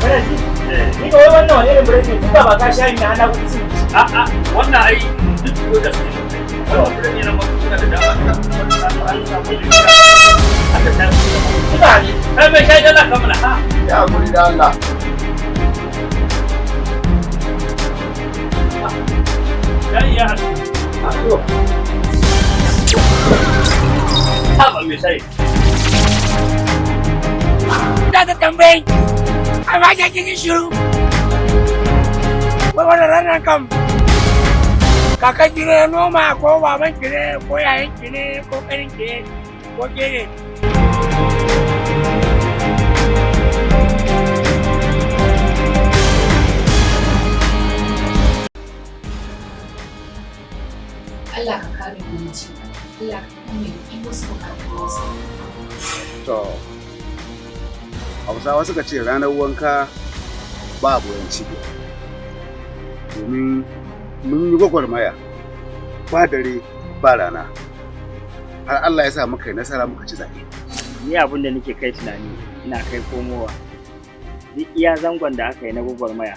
Kana ji? Ni ga wai wannan wani irin biredi ne, tun ba ka shayi na hana ku ci. A'a, wannan ai duk ko da su. Wannan biredi na magunguna da dama. An samu lafiya. Aka ta Suka ne. Kai mai shayi, dala kamala ha. Ya guri da Allah. Shayi ya haɗu. Haba mai shayi. Da ta tambayi, amma ke kin yi shiru. Wai wannan ranar kam, kakan ki ne noma ko baban ki ne ko yayan ki ne ko kanin ki ne ko ke ne? Allah ka kare mu ci. Allah ka kare duk wasu bukatun wasu. To, Hausawa suka ce ranar wanka ba goyon cibiya. Domin mun yi gwagwarmaya ba dare ba rana. Har Allah ya sa muka yi nasara muka ci zaɓe. Ni abin da nake kai tunani ina kai komowa. Duk iya zangon da aka yi na gwagwarmaya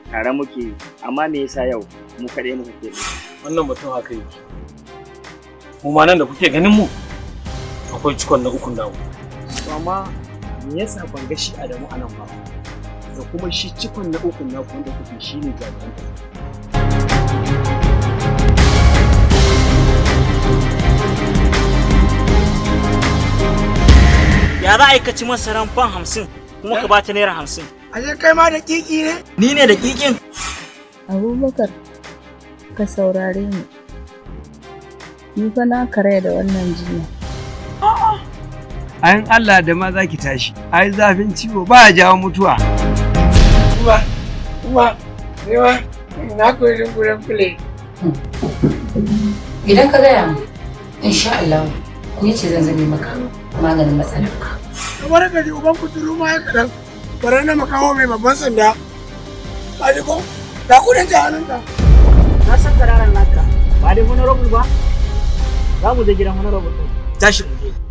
tare muke yi, amma me yasa yau mu kaɗai muka keɓe? Wannan mutum haka yake. Mu ma nan da kuke ganin mu, akwai cikon na ukun namu. To amma me yasa ban ga shi Adamu a nan ba? Da kuma shi cikon na ukun naku wanda kuke shi ne jami'an tsaro. Ya za a yi ka ci masaran fan 50 kuma ka bata naira 50? Ashe kai ma da kiki ne? Ni ne da kikin. Abubakar, ka saurare ni. Ni fa na karaya da wannan jinya. Ayin Allah da ma za ki tashi, ai zafin ciwo ba ya jawo mutuwa. Uwa, uwa, ni ma na koyi dunkulen kule. Idan ka gaya mu, insha Allah ni ce zan zame maka maganin matsalarka. Kamar ka ji uban kuturu ma ya kaɗan. Bare na makaho mai babban sanda. Ka ji ko? Ga kudin ta hannunka. Na san kararan naka. Ba dai honorable ba? Za mu je gidan honorable ɗin. Tashi mu je.